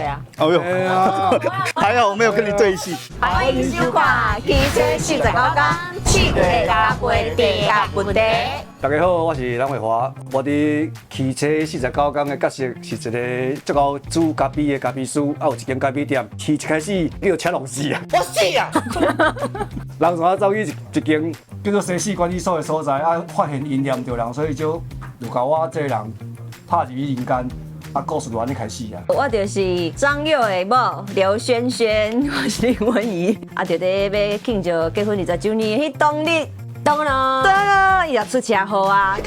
啊！哎呦，還好我沒有跟你對戲。歡迎收看《汽車四十九天》，試過咖啡茶甲問題。大家好，我是林慧華。我佇汽車四十九工的角色是一個足𠢕煮咖啡的咖啡師，啊有一間咖啡店。伊一開始叫車弄死啊！我死啊！人怎走去一間叫做西四管理所的所在，啊發現𪜶念著人，所以就共我這個人拍入去人間，啊故事就按呢開始啊。我就是張佑的某劉萱萱，我是林文怡，啊就佇欲慶祝結婚20週年彼當日，當咯，當咯，伊就出車禍啊！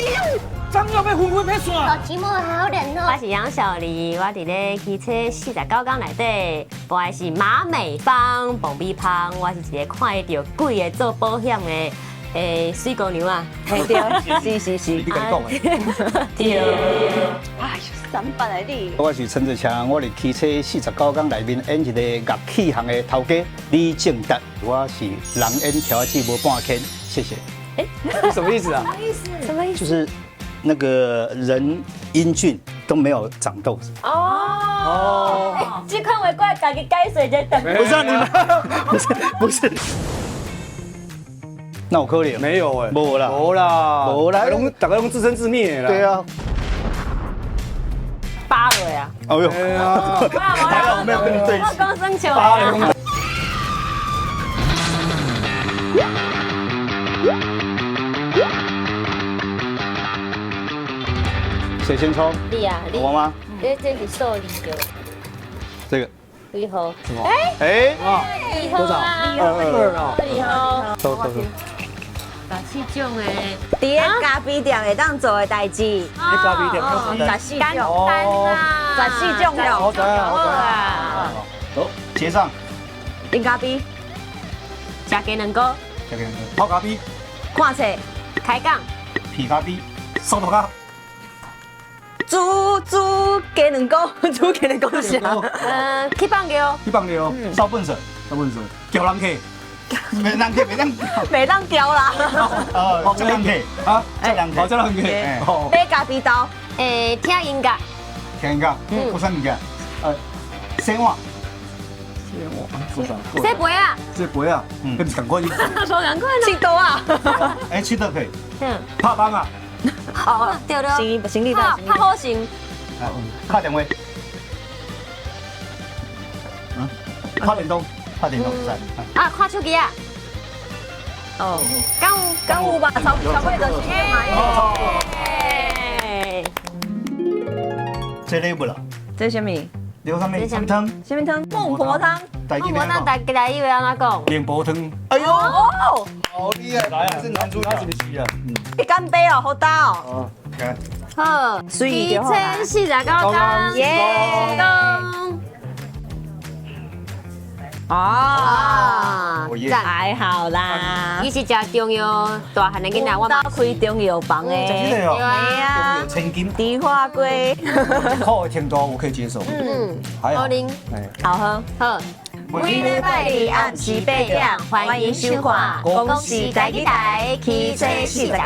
張佑欲昏昏欲散。好寂寞，好冷哦。我是楊小黎，我佇咧汽車四十九工內底，扮的是馬美芳、彭美芳，我是一個看會著鬼的做保險的水姑娘啊。嘿對，是是是，你家己講的。對。哎呦，三八來你。我是陳志強，我佇汽車四十九工內面演一個樂器行的頭家李正達，我是人演調子無半天，謝謝。欸，什麼意思啊？什麼意思？什麼意思？就是那個人英俊都沒有長痘子。哦哦，這款話我家己解釋一下。不是你們，不是不是。那有可能？沒有哎，無啦，無啦，無啦，大家攏自生自滅啦。對啊。扒落啊！哎呦，還好我沒有跟你對戲。我講生笑啊。誰先抽？你啊，你。我嗎？這是數字的。這個。幾號？什麼？哎，多少？二啊。二號。走走走。十四種的。佇个咖啡店會當做的代誌。咖啡店。十四種。簡單啊。十四種了。好好啊。走，結賬。飲咖啡。食雞卵糕。食雞卵糕。泡咖啡。看冊。開講。皮咖啡。手頭卡。煮煮雞卵糕，煮雞卵糕是啥？去放尿。去放尿。燒糞水，燒糞水。叫人客。袂當客，袂當。袂當叫啦。哦，這人客啊，這人客，這人客。買咖啡豆。聽音樂。聽音樂。嗯。啥物件？洗碗。洗碗。洗杯啊。洗杯啊。嗯。彼毋是仝款。無仝款。佚佗啊。欸，佚佗可以。嗯。拍枋啊。哦，對對。行行李袋。拍好成。拍電話。拍電動。拍電動。啊，看手機啊。哦。敢有敢有吧？超超過就是嘛。這禮物啦。這是啥物？這啥物？啥物湯？啥物湯？孟婆湯。孟婆湯，台語話按怎講？孟婆湯。哎呦！哦。好厲害！來啊，是男主角。是啊。你乾杯哦，好焦哦。好，汽車四十九工，耶！哦，還好啦。伊是食中藥大漢的囡仔，我兜開中藥房的，對啊，千金。迪化街，苦的程度我可以接受。嗯，還好。好喝，好。每禮拜二暗時8點，歡迎收看《公視台語台汽車四十九工》。